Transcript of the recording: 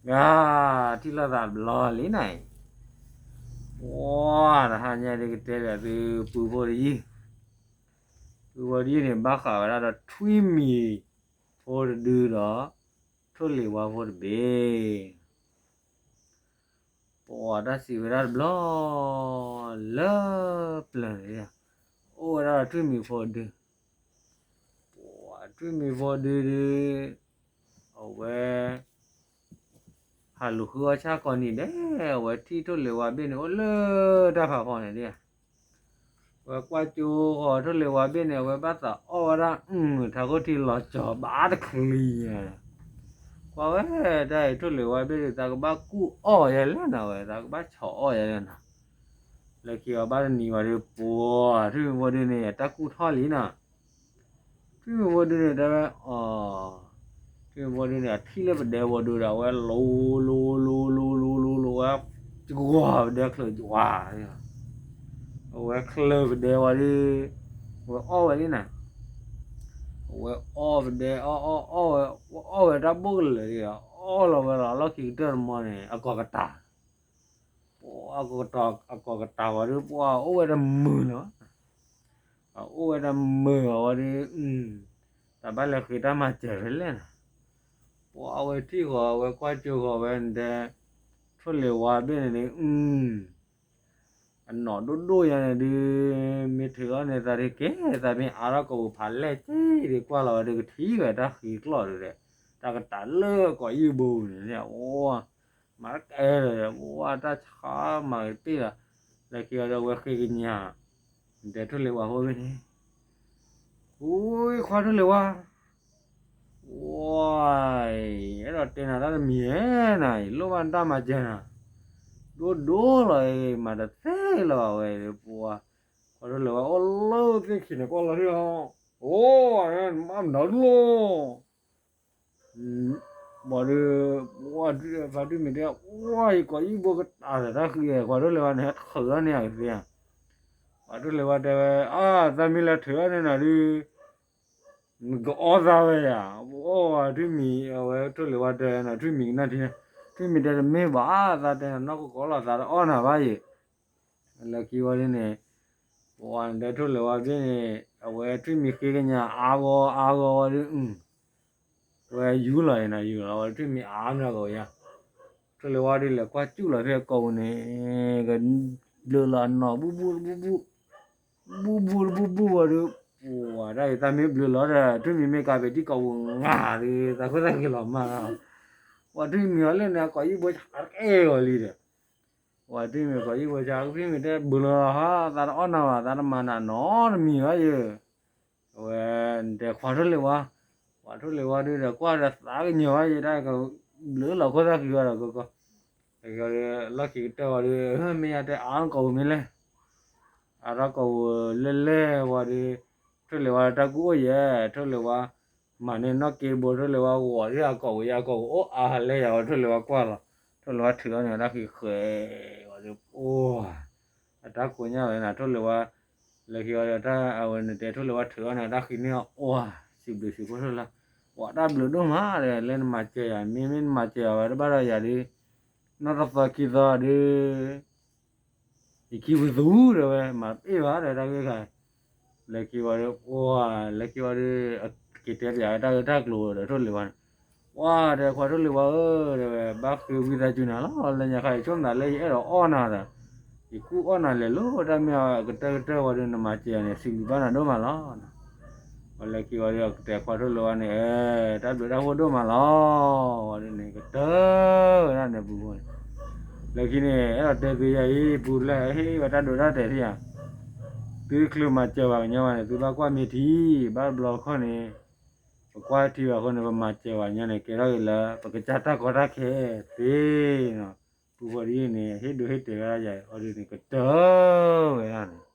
ဂၤ ထံၣ်လိာ်သးတဘျီလံနၤအံၤ, ပှၤတဟါညါဒ်ကတဲဘၣ်သု ပုၢ်ဖိတယုၢ်, ပုၢ်ဖိတယုၢ်န့ၣ် ဘၣ်ဃးဝဲဒၣ်ဒီးထွံၣ်မံၤဖိတဒုဒီး ထိၣ်လ့ၤဝါဖိတဘ့ၣ် ပှၤတၢ်စံးဝဲဒၣ်တဘျီ လၢပျၢၤန့ၣ် အိၣ်ဝဲဒၣ်ဒီးထွံၣ်မံၤဖိဒု, ပှၤထွံၣ်မံၤဖိဒုဒု, အဝဲ ဟးလူၤဃုအီၣ်ဆၣ်ကိးနံၤဒဲး အဝဲထံၣ်ထိၣ်လ့ၤဝါဘ့ၣ်န့ၣ် အိၣ်လၢတၢ်ဖးဖီန့ၣ်ဒၣ်, အဝဲကွၢ်ကၠိဃီၤထိၣ်လ့ၤဝါဘ့ၣ်န့ၣ် အဝဲဘၣ်သးအီၣ်ဝဲဒၣ် ထးခိၣ်ထံလီၤကၠီၤဘၣ်တချံ, ကွၢ်ဝဲဒၣ်အံၤ ထိၣ်လ့ၤဝါဘ့ၣ်ဒု သးကဘၣ်ကူၣ်အီၣ်ယဲလဲၣ်နၤဝဲ သးကဘၣ်ဆီၣ်အီၣ်ယဲလဲၣ်နၤ, လၢခံအီၤဘၣ်တနံၤဝဲဒု ပှၤထွံၣ်မံၤဖိဒုန့ၣ် တၢ်ကူၣ်ထီၣ်လံနၤ ထွံၣ်မံၤဖိဒုန့ၣ် တဲဝဲအီၤ, ထွံၣ်မံၤဖိဒုန့ၣ် အထံၣ်လၢပဒဲဝီၤဒုဒီး အဝဲလိၤလိၤလိၤလိၤလိၤလိၤလိၤဝဲ, ကဝၤပဒဲချၢးကဝၤ, အဝဲချၢးပဒဲဝဲဒု, အဝဲအီၣ်ဝဲလံနၤ, အဝဲအီၣ်ပဒဲအီၣ်အီၣ်အီၣ်ဝဲ, အီၣ်ဝဲတၢ်ဘိၣ်ကလၢာ်ဒု, အီၣ်လီၤဝဲလီၤလီၢ်ခံကတၢၢ်တမီန့ၣ် အကိာ်ကတၢ် ပှၤအကိာ်ကတၢ်ဝဲဒု ပှၤအိၣ်ဝဲတမုာ်လီၤ, အအိၣ်ဝဲတမုာ်အီၤဝဲဒု, တၢ်ဘၣ်လဲၤဃ့တၢ်မၤစၢၤဖဲလဲၣ်နၤ, ပှၤအဝဲထံၣ်ဃီၤအဝဲကွၢ်ကၠိဃီၤဝဲဒဲ, ထိၣ်လ့ၤဝါဘ့ၣ်န့ၣ်ဒု, အနီၢ်ဒိၣ်ဒိၣ်ယါန့ၣ်ဒု, မ့ၢ်ထုးအီၣ်န့ၢ်သးဒုကဲ, သးမ့ၢ်အါထီၣ်ကိာ်ပူၤဖးလဲၢ်က့ၤဒု ကွၢ်လီၤဝဲဒု ကထံၣ်ဝဲတၢ်ဃံကျီၢ်ဒုဒီး, တၢ်ကတၢၢ်လၢကိာ်ယုၢ်ဘိန့ၣ်, အိၣ် မၤတကဲဒီး ပှၤတၢ်ဆါမၤကတ့ၢ်လီၤ, လၢခံအီၤဒီးအဝဲဃ့ကညး, ဒဲထိၣ်လ့ၤဝါဖိဘ့ၣ်န့ၣ်, အူခွါထိၣ်လ့ၤဝါ, ဝဲ, အဲၣ်ဒိးတဲနၤတၢ်တမံၤဧဲနၤ, ယလိၣ်ဘၣ်နတၢ်မၤစၢၤနၤ, ဒိၣ်ဒိၣ်လီၤ, မၤတသ့လၢၤဘၣ်ဝဲ, ပှၤ, ခွါထိၣ်လ့ၤဝါ အိၣ်လၢသ့ၣ်ခံန့ၣ် ကွၢ်လီၤထံၣ်လီၤ, အိၣ်, မၤမနုၤလီၤ ဘၣ်ဒီး, ပှၤထွံၣ်မံၤတဲ, ဝဲ ယကိာ်ယုၢ်ဘိကတၢၢ်ဒီးတၢ်ဃံ, ခွါထိၣ်လ့ၤဝါန့ၣ် ဟဲထုးအီၣ်န့ၢ်အကသ့ဧါ, ပှၤထိၣ်လ့ၤဝါတဲဝဲ, အါ, သးမ့ၢ်လဲၤထုးအီၣ်န့ၢ်နၤဒု, နကအီၣ်သးဝဲယၤ, ပှၤထွံၣ်မံၤ, အဝဲထိၣ်လ့ၤဝါတဲနၤ ထွံၣ်မံၤကနၣ်ထံ, ထွံၣ်မံၤတဲတမ့ၢ်ဘၣ်, သးတဲနၤနီၢ်ကီၢ်ကီၢ်လီၤ သးတအီၣ်နၤဘၣ်ယဲ, လၢခံဝဲဒ်န့ၣ်, ပှၤဒဲထိၣ်လ့ၤဝါဘ့ၣ်န့ၣ်, အဝဲထွံၣ်မံၤဃ့ကညးအါဂီၢ်အါဂီၢ်ဝဲဒ်, ဝဲယူၤလီၤအံၤနၤ ယူၤလီၤဝဲ ထွံၣ်မံၤအါမးကဝဲယါ, ထိၣ်လ့ၤဝါဒ်လဲၤကွၢ်စူၣ်လီၤဖဲအကိာ်ပူၤန့ၣ်, ကဘျုးလီၤအနီၢ် ဘူၣ်ဘူၣ်တဘူၣ်ဘူၣ်, ဘူၣ်ဘူၣ်တဘူၣ်ဘူၣ်ဝဲဒီး, ပှၤဒၣ်အံၤ သးမ့ၢ်ဘျုးလီၤဒီး ထွံၣ်မံၤမ့ၢ်ကးပ့ၤတံၢ်ကိာ်ပူၤ ငါဒီး သးခိၣ်သးဂ့ၤလီၤမၢ်လီၤ, ပှၤထွံၣ်မံၤအီၤလၢန့ၣ် အကိာ်ယုၢ်ဘိဆါတကဲဂီၤလံဒီး ပှၤထွံၣ်မံၤကိာ်ယုၢ်ဘိဆါ ထွံၣ်မံၤတဲဘျုးလီၤဟါ သးတအီၣ်နၤဘၣ် သးတမၤနၤနီတမံၤဘၣ်ယဲ, အဝဲတဲခွါထိၣ်လ့ၤဝါ, ပှၤထိၣ်လ့ၤဝါဒုဒီး ကွၢ်ဒီးသးကညီၤဘၣ်ယဲ တၢ်ကဘျုးလီၤခိၣ်သၣ်ဃံဝဲဒီးကကီ, လီၢ်ခံကတၢၢ်ဝဲဒီး မ့ၢ်ယါတဲအါကိာ်ပူၤမ့ၢ်လဲၣ်, အါထီၣ်ကိာ်ပူၤလဲၣ်လဲၣ်ဝဲဒီး, ထိၣ်လ့ၤဝါတၢ်ကူၣ်အိၣ်ယဲ, ထိၣ်လ့ၤဝါ မၤန့ၢ်နီၢ်က့တဘိ ထိၣ်လ့ၤဝါဂီၤဒ်အကိာ်ပူၤယဲ အကိာ်ပူၤအိၣ်အါဟါလဲၣ်ယၤဝဲ ထိၣ်လ့ၤဝါကွၢ်လီၤ, ထိၣ်လ့ၤဝါထုးအီၣ်န့ၢ်အတၢ်ဃံဃဲးဝဲဒီး အိၣ်, အတၢ်ကိးညါဝဲနၤ ထိၣ်လ့ၤဝါ, လၢခံဝဲဒီး အဝဲနတဲထိၣ်လ့ၤဝါထုးအီၣ်န့ၢ်အတၢ်ဃံန့ၢ်အီၤ အိၣ်ဧါ, စံးဘျုးစံးဖှိၣ်ထိၣ်လၢ, ပှၤတၢ်ဘျုးဒိၣ်မးဒီး လၢနမၤစၢၤယၤ မ့မ့ၢ်နမၤစၢၤယၤဝဲတဘၣ်ဒီးယၤဒီး, နီၢ်တသီခံသီဒီး ယခံဝံၤသူဒီးဝဲ မၤတပ့ၢ်ဘၣ်ဒီးတၢ်ဂ့ၢ်ခါ, လၢခံဝဲဒီး ပှၤ, လၢခံဝဲဒီး က့ၤတဲပၠးဝဲတၢ်ဂ့ၢ်တၢ်ကျိၤဒီးထိၣ်လ့ၤဝါန့ၣ်, ပှၤဒီးခွါထိၣ်လ့ၤဝါဧၢ, ဒီးဝဲ ဘၣ်ဃ့ဝံသးစူၤနၤလီၤ လၢညါခါအံၤ ဆိကမိၣ်လၢယအဲၣ်ဒိးအီၣ်နၤဒီး ယကူၣ်အီၣ်နၤလဲၤလိၤ တၢ်မ့ၢ်အကတၢၢ်ကတၢၢ်ဝဲဒီး နမၤစၢၤယၤန့ၣ် စံးဘျုးဘၣ်နၤဒိၣ်မးလီၤ. ဝဲလၢခံဝဲဒီး ကတဲခွါထိၣ်လ့ၤဝါန့ၣ် တၢ်ဘျုးတၢ်ဖှိၣ်ဒိၣ်မးလီၤ. ဝဲဒ်န့ၣ် ကတၢၢ်ဝဲဒၣ်န့ၣ်ပူၤန့ၣ်, လၢခံန့ၣ် အဲၣ်ဒိးတဲသ့ယၤအံၤ ပူၤလၢ ဟ့ၣ်ဝဲတၢ်ဒိးတၢ်တဲာ်ထံၣ်ယၤ, သုချုးမၤစၢၤပှၤကညီဘၣ်န့ၣ် သုဘၣ်ကွၢ်မ့ၢ်ထံ, ဘၣ်တဘျီတခီၣ်န့ၣ် ပကွၢ်ထံဘၣ်အဃိန့ၣ် ပမၤစၢၤပှၤကညီန့ၣ် ကဲထီၣ်က့ၤလၢ ပကစၢ်တၢ်ကီတၢ်ခဲသ့နီၤ, ပူၤဃီဒ်န့ၣ် ဟ့ၣ်ဒိးဟ့ၣ်တဲာ်ဝဲဒၣ်ယၤအံၤ အီၤဒ်န့ၣ် ကတၢၢ်ဝဲဒၣ်န့ၣ်